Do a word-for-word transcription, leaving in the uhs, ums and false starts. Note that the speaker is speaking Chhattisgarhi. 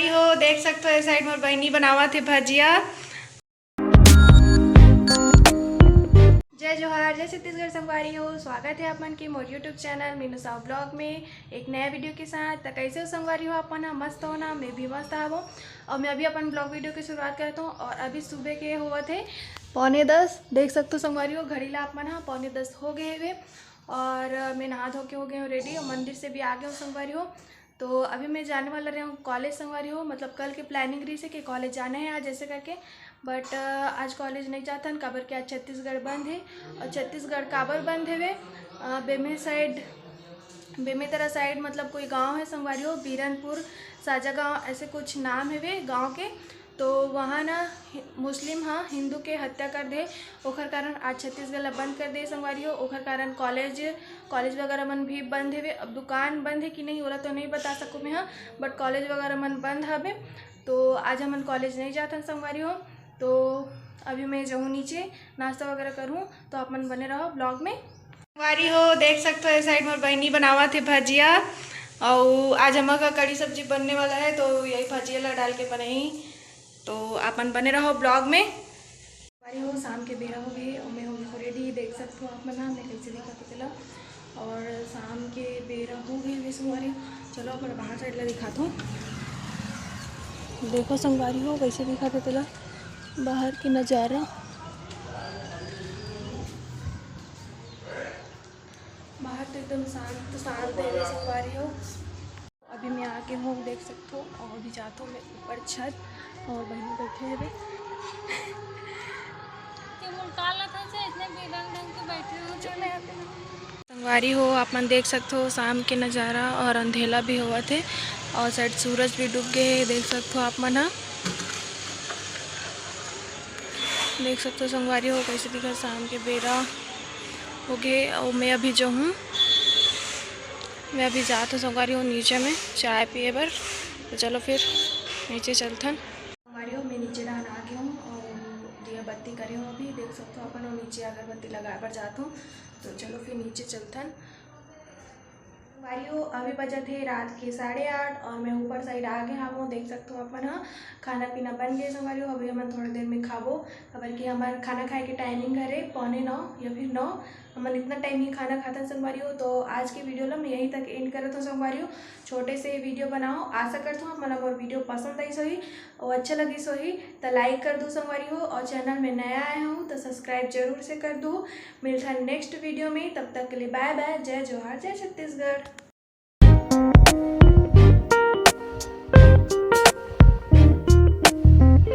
हो, देख सकते हो, ए साइड मोर बहिनी बनावत हे भजिया। जय जोहार, जय छत्तीसगढ़ संगवारी हो, स्वागत है आप मन के मोर YouTube channel Meenu Sahu blog में एक नया वीडियो के साथ। तो कैसे हो संगवारी हो आप मन? मस्त हो ना? मैं भी मस्त हवो। और मैं अभी अपन ब्लॉग वीडियो की शुरुआत करता हूँ। और अभी सुबह के होवत है पौने दस, देख सकते हो संगवारी हो, घड़ी ला आप मन हा पौने दस हो गए हुए। और मैं नहा धो के हो गई हूँ रेडी और मंदिर से भी आ गई हूँ संगवारी हो। तो अभी मैं जाने वाला रही हूँ कॉलेज संगवारी हो, मतलब कल के प्लानिंग रही से कि कॉलेज जाना है आज ऐसे करके। बट आज कॉलेज नहीं जाथन, काबर के आज छत्तीसगढ़ बंद है। और छत्तीसगढ़ काबर बंद है वे, अ, बेमे साइड, बेमेतरा साइड, मतलब कोई गांव है संगवारी हो, बीरनपुर, साजा गांव, ऐसे कुछ नाम है वे गांव के। तो वहाँ ना हि-, मुस्लिम हा हिंदू के हत्या कर दे, ओखर कारण आज छत्तीसगढ़ ला बंद कर दे संगवारी हो। ओखर कारण कॉलेज, कॉलेज वगैरह मन भी बंद हेवे। अब दुकान बंद है कि नहीं, ओला तो नहीं बता सकूँ मैं हा, बट कॉलेज वगैरह मन बंद हवे। तो आज हमन कॉलेज नहीं जाथन संगवारी हो। तो अभी मैं जाऊँ नीचे, नाश्ता वगैरह करूँ, तो आप मन बने रहो ब्लॉग में। संगवारी हो, देख सकते हो, ए साइड मोर बहिनी बनावत हे भजिया, और आज हमर का कड़ी सब्जी बनने वाला है, तो यही भजिया ला डाल के बनाई। तो आप मन बने रहो ब्लॉग में। संगवारी हो, शाम के बेरा हो गए और मैं हो गई रेडी। देख सकते हो आप मन हा, मैं कैसे दिखत हो तेला। और शाम के बेरा हो गए वे संगवारी हो। चलो, अपन बाहर साइड ला दिखात हूँ। देखो संगवारी हो, कैसे दिखत हो तेला बाहर के नज़ारा। बाहर तो एकदम शांत शांत है वे संगवारी हो। अभी मैं आके हूँ, देख सकते हो, और अभी जाता हूँ मैं ऊपर छत और बहिनी बैठे हैं वे। कि मुल्तान ला था से इतने बेढंग ढंग के बैठे हो, चुप रहे आप। संगवारी हो, आप मन देख सकते हो शाम के नज़ारा और अंधेला भी होवत है और शायद सूरज भी डूब गए है, देख सकते हो आप मन हा। देख सकते हो संगवारी हो, कैसे दिखत शाम के बेरा हो गए। और मैं अभी जो हूँ, मैं अभी जात हूँ संगवारी हो नीचे में चाय पिए बर। तो चलो फिर नीचे चलथन। संगवारी हो, मैं नीचे डाहन आ गई हूँ और दिया बत्ती करे हूँ। अभी देख सकते हो अपन, और नीचे अगरबत्ती लगाए बर जात हूँ। तो चलो फिर नीचे चलथन। संगवारी हो, अभी बजत हे रात के साढ़े आठ और मैं ऊपर साइड आ गए हवो। देख सकते हो अपन हा, खाना पीना बन गए संगवारी हो। अभी हमन थोड़ा देर में खाबो, काबर कि हमार खाना खाए के टाइमिंग हरे पौने नौ या फिर नौ। हमन इतना टाइम ही खाना खाथन संगवारी हो। तो आज के वीडियो ला मैं यहीं तक एंड करत हूँ संगवारी हो। छोटे से वीडियो बनाओ, आशा करत हूँ आप मन ला मोर वीडियो पसंद आइस होही और अच्छा लगिस होही। तो लाइक कर दो संगवारी हो, और चैनल में नया आए हो तो सब्सक्राइब जरूर से कर दो। मिलथन नेक्स्ट वीडियो में, तब तक के लिए बाय बाय, जय जोहार, जय छत्तीसगढ़।